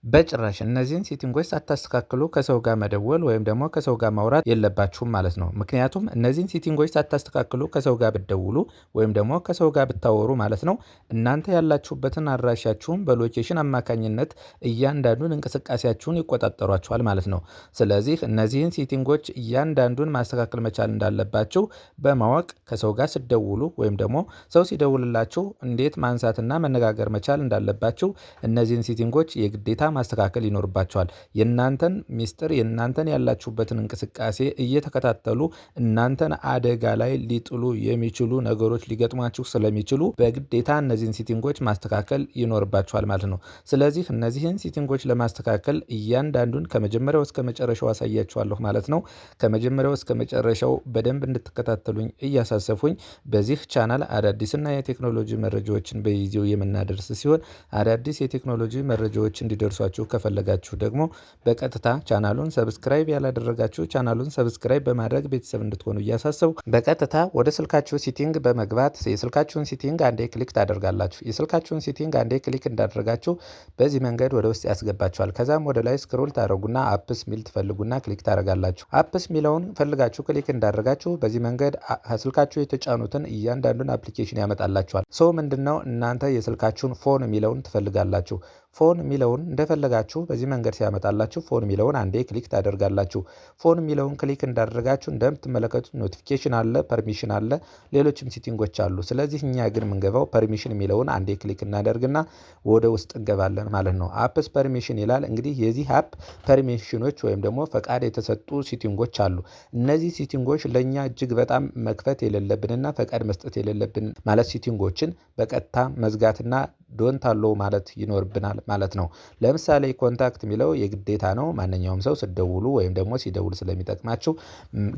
በጭራሽ እነዚህን setting ኦች ሳታስተካክሉ ከሰው ጋር መደወል ወይም ደግሞ ከሰው ጋር ማውራት የለባችሁም ማለት ነው። ምክንያቱም እነዚህን setting ኦች ሳታስተካክሉ ከሰው ጋር ብትደውሉ ወይም ደግሞ ከሰው ጋር ብታወሩ ማለት ነው፣ እናንተ ያላችሁበትን አድራሻችሁን በ location አማካኝነት እያንዳንዱን እንቅስቃሴያችሁን ይቆጣጠሯችኋል ማለት ነው። ስለዚህ እነዚህን setting ኦች እያንዳንዱን ማስተካከል መቻል እንዳለባችሁ በማወቅ ከሰው ጋር ስትደውሉ ወይም ደግሞ ሰው ሲደውልላችሁ እንዴት ማንሳትና መነጋገር መቻል እንዳለባችሁ እነዚህን setting ኦች የግዴታ ማስተካከል ይኖርባችኋል። የእናንተን ሚስጥር፣ የእናንተን ያላችሁበትን እንቅስቃሴ እየተከታተሉ እናንተን አደጋ ላይ ሊጥሉ የሚችሉ ነገሮች ሊገጥሟችሁ ስለሚችሉ በግዴታ እነዚህን setting ኦች ማስተካከል ይኖርባችኋል ማለት ነው። ስለዚህ እነዚህን setting ኦች ለማስተካከል እያንዳንዱን ከመጀመሪያው እስከ መጨረሻው አሳያችኋለሁ ማለት ነው። ከመጀመሪያው እስከ መጨረሻው በደንብ እንድትከታተሉኝ እያሳሰብኩኝ፣ በዚህ ቻናል አዳዲስና የቴክኖሎጂ መረጃዎችን በጊዜው የምናደርስ ሲሆን፣ አዳዲስ የቴክኖሎጂ መረጃዎች እንዲደርሷችሁ ከፈለጋችሁ ደግሞ በቀጥታ ቻናሉን subscribe ያላደረጋችሁ ቻናሉን subscribe በማድረግ ቤተሰብ እንድትሆኑ እያሳሰብኩ፣ በቀጥታ ወደ ስልካችሁ setting በመግባት የስልካችሁን setting አንዴ click ታደርጋላችሁ። የስልካችሁን setting አንዴ click እንዳደረጋችሁ በዚህ መንገድ ወደ ውስጥ ያስገባችኋል። ከዛም ወደ ላይ scroll ታደርጉና apps ሚል ትፈልጉና click ታደርጋላችሁ። Apps ሚለውን ፈልጋችሁ click እንዳደረጋችሁ በዚህ መንገድ ከስልካችሁ የተጫኑትን እያንዳንዱን application ያመጣላችኋል። So ምንድነው፣ እናንተ የስልካችሁን phone የሚለውን ትፈልጋላችሁ። Phone የሚለውን እንደፈለጋችሁ በዚህ መንገድ ሲያመጣላችሁ phone የሚለውን አንዴ click ታደርጋላችሁ። Phone የሚለውን click እንዳደረጋችሁ እንደምትመለከቱት notification አለ፣ permission አለ፣ ሌሎችም setting ኦች አሉ። ስለዚህ እኛ ግን የምንገባው permission የሚለውን አንዴ click እናደርግና ወደ ውስጥ እንገባለን ማለት ነው። Apps permission ይላል። እንግዲህ የዚህ app permission ኖች ወይም ደግሞ ፈቃድ የተሰጡ setting ኦች አሉ። እነዚህ setting ኦች ለእኛ እጅግ በጣም መክፈት የሌለብንና ፈቃድ መስጠት የሌለብን ማለት setting ኦችን በቀጥታ መዝጋትና don't allow ማለት ይኖርብናል ማለት ነው። ለምሳሌ contact የሚለው የግዴታ ነው። ማንኛውም ሰው ስትደውሉ ወይም ደግሞ ሲደውል ስለሚጠቅማችሁ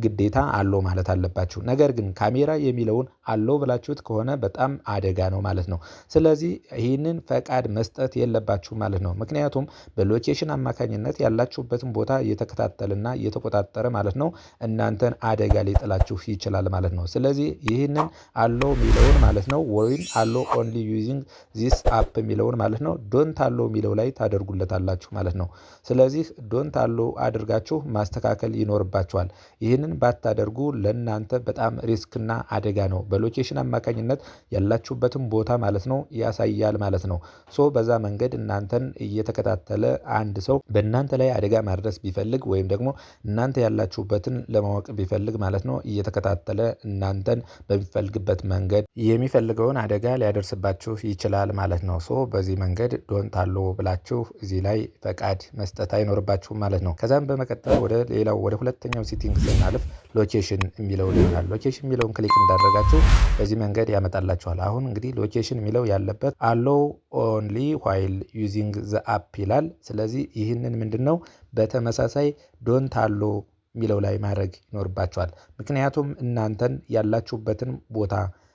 ግዴታ allow ማለት አለባችሁ። ነገር ግን ካሜራ የሚለውን allow ብላችሁት ከሆነ በጣም አደጋ ነው ማለት ነው። ስለዚህ ይህንን ፈቃድ መስጠት የለባችሁም ማለት ነው። ምክንያቱም በ location አማካኝነት ያላችሁበትን ቦታ እየተከታተለና እየተቆጣጠረ ማለት ነው እናንተን አደጋ ሊጥላችሁ ይችላል ማለት ነው። ስለዚህ ይህንን allow የሚለውን ማለት ነው ወይም allow only using this app የሚለውን ማለት ነው don't allow የሚለው ላይ ታደርጉለታላችሁ ማለት ነው። ስለዚህ don't allow አድርጋችሁ ማስተካከል ይኖርባችኋል። ይህንን ባታደርጉ ለእናንተ በጣም risk ና አደጋ ነው። በ location አማካኝነት ያላችሁበትን ቦታ ማለት ነው ያሳያል ማለት ነው። So በዛ መንገድ እናንተን እየተከታተለ አንድ ሰው በእናንተ ላይ አደጋ ማድረስ ቢፈልግ ወይም ደግሞ እናንተ ያላችሁበትን ለማወቅ ቢፈልግ ማለት ነው እየተከታተለ እናንተን በሚፈልግበት መንገድ የሚፈልገውን አደጋ ሊያደርስባችሁ ይችላል ማለት ነው። So በዚህ መንገድ don't allow ብላችሁ እዚህ ላይ ፈቃድ መስጠት አይኖርባችሁም ማለት ነው። ከዛም በመቀጠል ወደ ሌላው ወደ ሁለተኛው setting ስናልፍ location የሚለውን ይሆናል። Location የሚለውን click እንዳደረጋችሁ በዚህ መንገድ ያመጣላችኋል። አሁን እንግዲህ location የሚለው ያለበት allow only while using the app ይላል። ስለዚህ ይህንን ምንድን ነው በተመሳሳይ don't allow የሚለው ላይ ማድረግ ይኖርባችኋል። ምክንያቱም እናንተን ያላችሁበትን ቦታ፣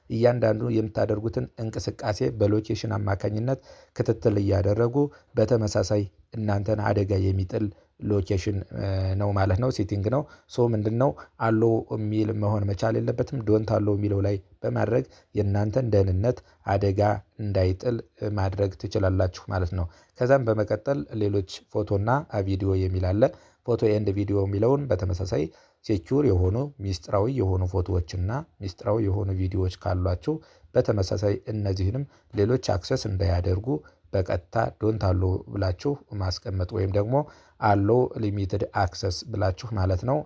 እያንዳንዱ የምታደርጉትን እንቅስቃሴ በ location አማካኝነት ክትትል እያደረጉ በተመሳሳይ እናንተን አደጋ የሚጥል location ነው ማለት ነው፣ setting ነው። So ምንድነው allow የሚል መሆን መቻል የለበትም። Don't allow የሚለው ላይ በማድረግ የእናንተን ደህንነት አደጋ እንዳይጥል ማድረግ ትችላላችሁ ማለት ነው። ከዛም በመቀጠል ሌሎች ፎቶና ቪዲዮ የሚል አለ። Photo and video የሚለውን በተመሳሳይ secure የሆኑ፣ ሚስጥራዊ የሆኑ ፎቶዎችና ሚስጥራዊ የሆኑ ቪዲዮዎች ካሏችሁ በተመሳሳይ እነዚህንም ሌሎች access እንዳያደርጉ በቀጥታ don't allow ብላችሁ ማስቀመጥ ወይም ደግሞ allow limited access ብላችሁ ማለት ነው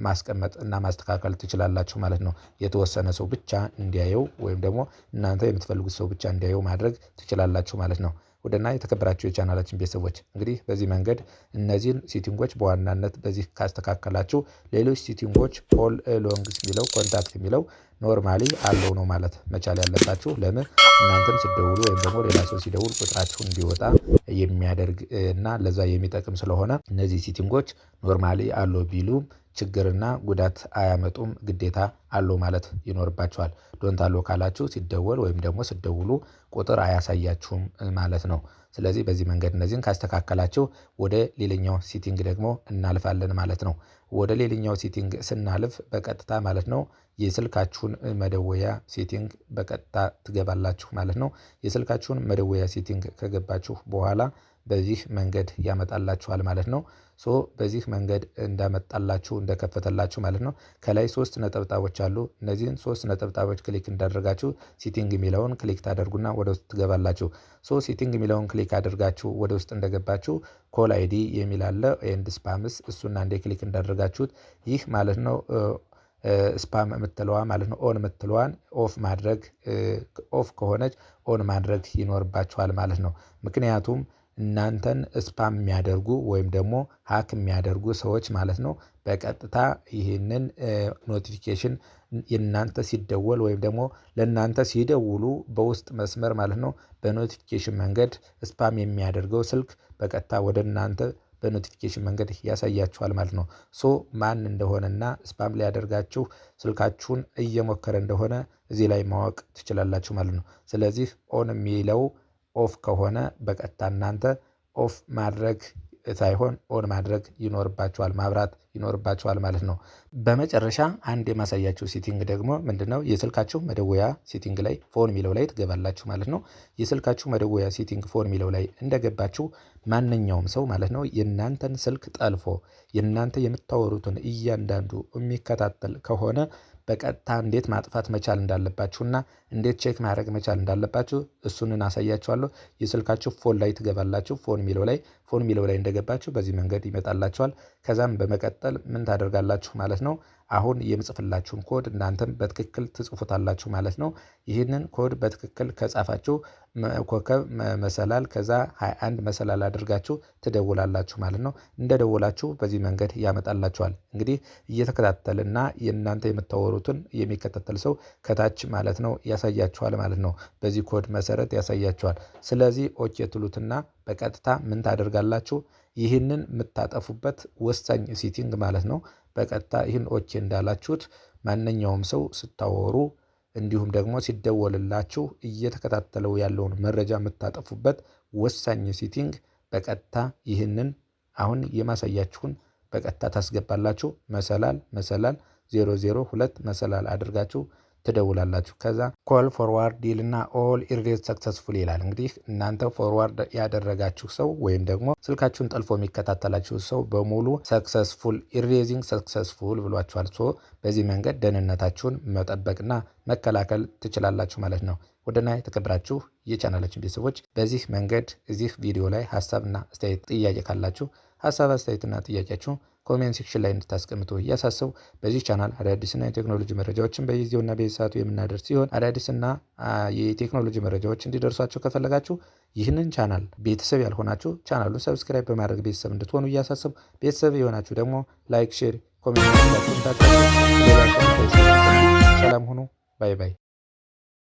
ማስቀመጥ እና ማስተካከል ትችላላችሁ ማለት ነው። የተወሰነ ሰው ብቻ እንዲያየው ወይም ደግሞ እናንተ የምትፈልጉት ሰው ብቻ እንዲያየው ማድረግ ትችላላችሁ ማለት ነው። ውድና የተከበራችሁ የቻናላችን ቤተሰቦች፣ እንግዲህ በዚህ መንገድ እነዚህን setting ኦች በዋናነት በዚህ ካስተካከላችሁ ሌሎች setting ኦች call logs የሚለው፣ contact የሚለው normally allow ነው ማለት መቻል ያለባችሁ። ለምን፣ እናንተም ስትደውሉ ወይም ደግሞ ሌላ ሰው ሲደውል ቁጥራችሁ እንዲወጣ የሚያደርግ እና ለዛ የሚጠቅም ስለሆነ እነዚህ setting ኦች normally allow ቢሉም ችግርና ጉዳት አያመጡም። ግዴታ allow ማለት ይኖርባችኋል። Don't allow ካላችሁ ሲደወል ወይም ደግሞ ስትደውሉ ቁጥር አያሳያችሁም ማለት ነው። ስለዚህ በዚህ መንገድ እነዚህን ካስተካከላችሁ ወደ ሌላኛው setting ደግሞ እናልፋለን ማለት ነው። ወደ ሌላኛው setting ስናልፍ በቀጥታ ማለት ነው የስልካችሁን መደወያ setting በቀጥታ ትገባላችሁ ማለት ነው። የስልካችሁን መደወያ setting ከገባችሁ በኋላ በዚህ መንገድ ያመጣላችኋል ማለት ነው። So በዚህ መንገድ እንዳመጣላችሁ፣ እንደከፈተላችሁ ማለት ነው። ከላይ ሶስት ነጠብጣቦች አሉ። እነዚህን ሶስት ነጠብጣቦች click እንዳደረጋችሁ setting የሚለውን click ታደርጉና ወደ ውስጥ ትገባላችሁ። So setting የሚለውን click አድርጋችሁ ወደ ውስጥ እንደገባችሁ call ID የሚል አለ and spams፣ እሱን አንዴ click እንዳደረጋችሁት ይህ ማለት ነው spam የምትለዋ ማለት ነው on የምትለዋን off ማድረግ፣ off ከሆነች on ማድረግ ይኖርባችኋል ማለት ነው። ምክንያቱም እናንተን spam የሚያደርጉ ወይም ደግሞ hack የሚያደርጉ ሰዎች ማለት ነው በቀጥታ ይህንን notification የእናንተ ሲደወል ወይም ደግሞ ለእናንተ ሲደውሉ በውስጥ መስመር ማለት ነው በ notification መንገድ spam የሚያደርገው ስልክ በቀጥታ ወደ እናንተ በ notification መንገድ ያሳያችኋል ማለት ነው። So ማን እንደሆነና spam ሊያደርጋችሁ ስልካችሁን እየሞከረ እንደሆነ እዚህ ላይ ማወቅ ትችላላችሁ ማለት ነው። ስለዚህ on የሚለው off ከሆነ በቀጥታ እናንተ off ማድረግ ሳይሆን on ማድረግ ይኖርባችኋል፣ ማብራት ይኖርባችኋል ማለት ነው። በመጨረሻ አንድ የማሳያችሁ setting ደግሞ ምንድነው? የስልካችሁ መደወያ setting ላይ phone የሚለው ላይ ትገባላችሁ ማለት ነው። የስልካችሁ መደወያ setting phone የሚለው ላይ እንደገባችሁ ማንኛውም ሰው ማለት ነው የእናንተን ስልክ ጠልፎ የእናንተ የምታወሩትን እያንዳንዱ የሚከታተል ከሆነ በቀጥታ እንዴት ማጥፋት መቻል እንዳለባችሁና እንዴት check ማድረግ መቻል እንዳለባችሁ እሱን አሳያችኋለሁ። የስልካችሁ phone ላይ ትገባላችሁ። Phone የሚለው ላይ እንደገባችሁ በዚህ መንገድ ይመጣላችኋል። ከዛም በመቀጠል ምን ታደርጋላችሁ ማለት ነው? አሁን የምጽፍላችሁን ኮድ እናንተም በትክክል ትጽፉታላችሁ ማለት ነው። ይህንን ኮድ በትክክል ከጻፋችሁ ኮከብ መሰላል ከዛ 21 መሰላል አድርጋችሁ ትደውላላችሁ ማለት ነው። እንደደወላችሁ በዚህ መንገድ ያመጣላችኋል። እንግዲህ እየተከታተለና የእናንተ የምታወሩትን የሚከታተል ሰው ከታች ማለት ነው ያሳያችኋል ማለት ነው። በዚህ ኮድ መሰረት ያሳያችኋል። ስለዚህ okay ትሉትና በቀጥታ ምን ታደርጋላችሁ? ይህንን የምታጠፉበት ወሳኝ setting ማለት ነው። በቀጥታ ይህን okay እንዳላችሁት ማንኛውም ሰው ስታወሩ እንዲሁም ደግሞ ሲደወልላችሁ እየተከታተለው ያለውን መረጃ የምታጠፉበት ወሳኝ setting በቀጥታ ይህንን አሁን የማሳያችሁን በቀጥታ ታስገባላችሁ። መሰላል መሰላል 002 መሰላል አድርጋችሁ ትደውላላችሁ። ከዛ call forward ይልና all erased successful ይላል። እንግዲህ እናንተ forward ያደረጋችሁ ሰው ወይም ደግሞ ስልካችሁን ጠልፎ የሚከታተላችሁ ሰው በሙሉ successful erasing successful ብሏችኋል። So በዚህ መንገድ ደህንነታችሁን መጠበቅና መከላከል ትችላላችሁ ማለት ነው። ውድና የተከበራችሁ የቻናላችን ቤተሰቦች፣ በዚህ መንገድ እዚህ ቪዲዮ ላይ ሀሳብና አስተያየት፣ ጥያቄ ካላችሁ ሀሳብ፣ አስተያየትና ጥያቄያችሁ comment section ላይ እንድታስቀምጡ እያሳሰብኩ፣ በዚህ ቻናል አዳዲስና የቴክኖሎጂ መረጃዎችን በየጊዜውና በየሰዓቱ የምናደርስ ሲሆን አዳዲስና የቴክኖሎጂ መረጃዎች እንዲደርሷችሁ ከፈለጋችሁ ይህንን ቻናል ቤተሰብ ያልሆናችሁ ቻናሉን subscribe በማድረግ ቤተሰብ እንድትሆኑ እያሳሰብኩ፣ ቤተሰብ የሆናችሁ ደግሞ like፣ share፣ comment። ሰላም ሁኑ። Bye bye።